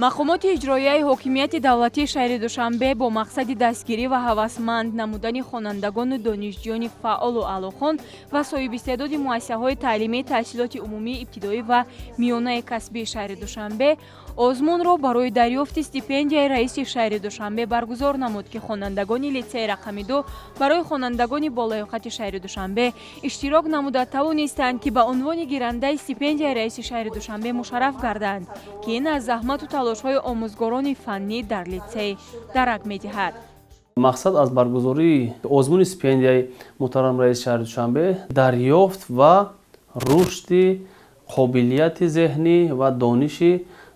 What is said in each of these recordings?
Мақомоти иҷроияи ҳокимияти давлатии шаҳри Душанбе бо мақсади дастгирӣ ва ҳавасманд намудани хонандагону донишҷӯёни фаъолу аълохон ва соҳибистеъдоди муассисаҳои таълимии таҳсилоти умумии ибтидоӣ ва миёнаи касбии шаҳри Душанбе озмунро барои дарёфти стипендияи раиси шаҳри Душанбе баргузор намуд, ки хонандагони литсеи рақами 2 барои хонандагони болаёқати шаҳри Душанбе иштирок намуда тавонистанд, ки ба унвони гирандаи стипендияи раиси шаҳри Душанбе мушарраф гарданд, ки ин аз заҳмату талошҳои омӯзгорони фаннӣ дар литсей дарак медиҳад. Мақсад аз баргузории озмуни стипендияи муҳтарам раиси шаҳри Душанбе дарёфт ва рушди қобилияти зеҳнӣ ва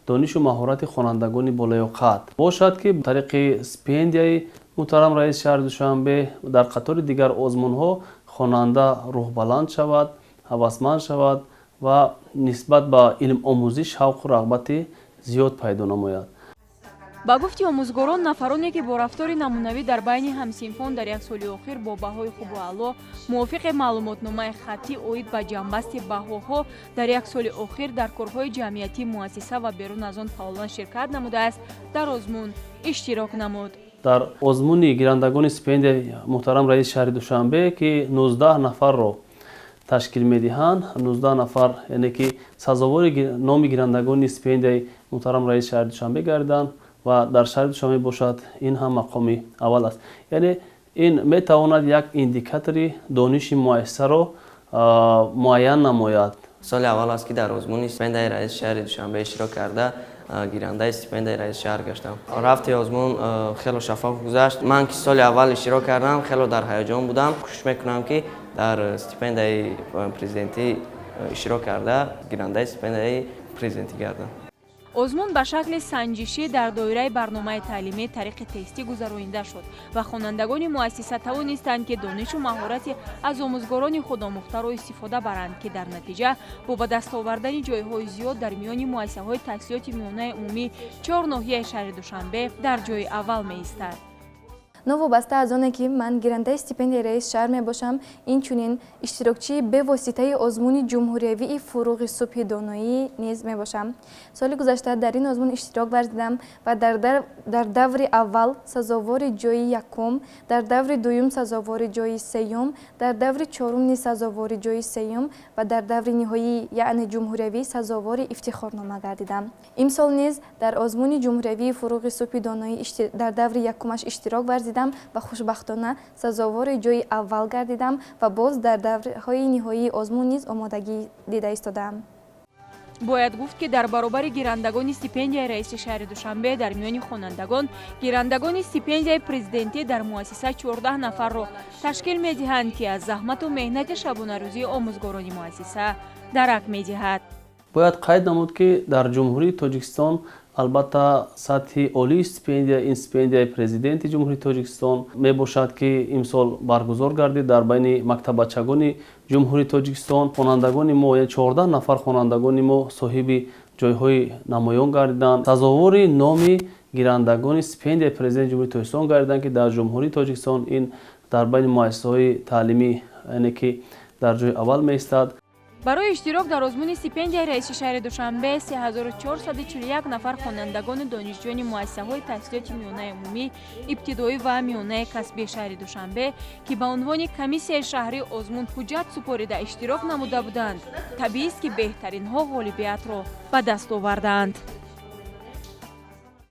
донишу маҳорати хонандагони болаёқат бошад, ки тариқи стипендияи муҳтарам раиси шаҳри Душанбе дар қатори дигар озмунҳо хонанда рӯҳбаланд шавад, ҳавасманд шавад ва нисбат ба илмомӯзӣ шавқу рағбати зиёд пайдо намояд. Ба гуфти омӯзгорон, нафароне ки бо рафтори намунавӣ дар байни ҳамсинфон дар як соли охир бо баҳои хубу аъло мувофиқи маълумотномаи хаттӣ оид ба ҷамъбасти баҳоҳо дар як соли охир дар корҳои ҷамъиятии муассиса ва берун аз он фаъолона ширкат намудааст, дар озмун иштирок намуд. Дар озмуни гирандагони стипендияи муҳтарам раиси шаҳри Душанбе, ки 19 нафарро ташкил медиҳанд, 19 нафар, яъне ки сазовори номи гирандагони стипендияи муҳтарам раиси шаҳри Душанбе гардиданд ва дар шаҳри Душанбе бошад, ин ҳам мақоми аввал аст. Яъне ин метавонад як индикатори дониши муассисаро муайян намояд. Соли аввал аст, ки дар озмуни стипендияи раиси шаҳри Душанбе иштирок карда, гирандаи стипендияи раиси шаҳр гаштам. Рафти озмун хело шаффоф гузашт. Ман ки соли аввал иштирок кардам, хело дар ҳаяҷон будам. Кӯшиш мекунам, ки дар стипендияи президентӣ иштирок карда, гирандаи стипендияи президентӣ гардам. Озмун ба шакли санҷишӣ дар доираи барномаи таълимӣ тариқи тестӣ гузаронида шуд ва хонандагони муассиса тавонистанд, ки донишу маҳорати аз омӯзгорони худомӯхтаро истифода баранд, ки дар натиҷа бо ба даст овардани ҷойҳои зиёд дар миёни муассисаҳои таҳсилоти миёнаи умумии чор ноҳияи шаҳри Душанбе дар ҷои аввал меистад. Новобаста аз оне ки ман гирандаи стипендияи раиси шаҳр мебошам, инчунин иштирокчии бевоситаи озмуни ҷумҳуриявии «Фуруғи субҳи доноӣ» низ мебошам. Соли гузашта дар ин озмун иштирок варзидам ва дар даври аввал сазовори ҷои якум, дар даври дуюм сазовори ҷои сеюм, дар даври чорум низ сазовори ҷои сеюм ва дар даври ниҳоӣ, яъне ҷумҳуриявӣ, сазовори ифтихорнома гардидам. Имсол низ дар озмуни ҷумҳуриявии «Фуруғи субҳи доноӣ» дар даври якумаш иштирок варзидам ва хушбахтона сазовори ҷои аввал гардидам ва боз дар даврҳои ниҳоии озмун низ омодагӣ дида истодаам. Бояд гуфт, ки дар баробари гирандагони стипендияи раиси шаҳри Душанбе дар миёни хонандагон гирандагони стипендияи президентӣ дар муассиса 14 нафарро ташкил медиҳанд, ки аз заҳмату меҳнати шабонарӯзии омӯзгорони муассиса дарак медиҳад. Бояд қайд намуд, ки дар Ҷумҳурии Тоҷикистон албатта сатҳи олии стипендия ин стипендияи Президенти Ҷумҳурии Тоҷикистон мебошад, ки имсол баргузор гардид дар байни мактаббачагони Ҷумҳурии Тоҷикистон. Хонандагони мо, яъне 14 нафар хонандагони мо, соҳиби ҷойҳои намоён гардиданд, сазовори номи гирандагони стипендияи Президенти Ҷумҳурии Тоҷикистон гардиданд, ки дар Ҷумҳурии Тоҷикистон ин дар байни муассисаҳои таълимӣ, яъне ки дар ҷои аввал меистад. Барои иштирок дар озмуни стипендияи раиси шаҳри Душанбе 3441 нафар хонандагону донишҷӯёни муассисаҳои таҳсилоти миёнаи умумӣ, ибтидоӣ ва миёнаи касбии шаҳри Душанбе, ки ба унвони комиссияи шаҳрии озмун ҳуҷҷат супорида иштирок намуда буданд, табиист, ки беҳтаринҳо ғолибиятро ба даст овардаанд.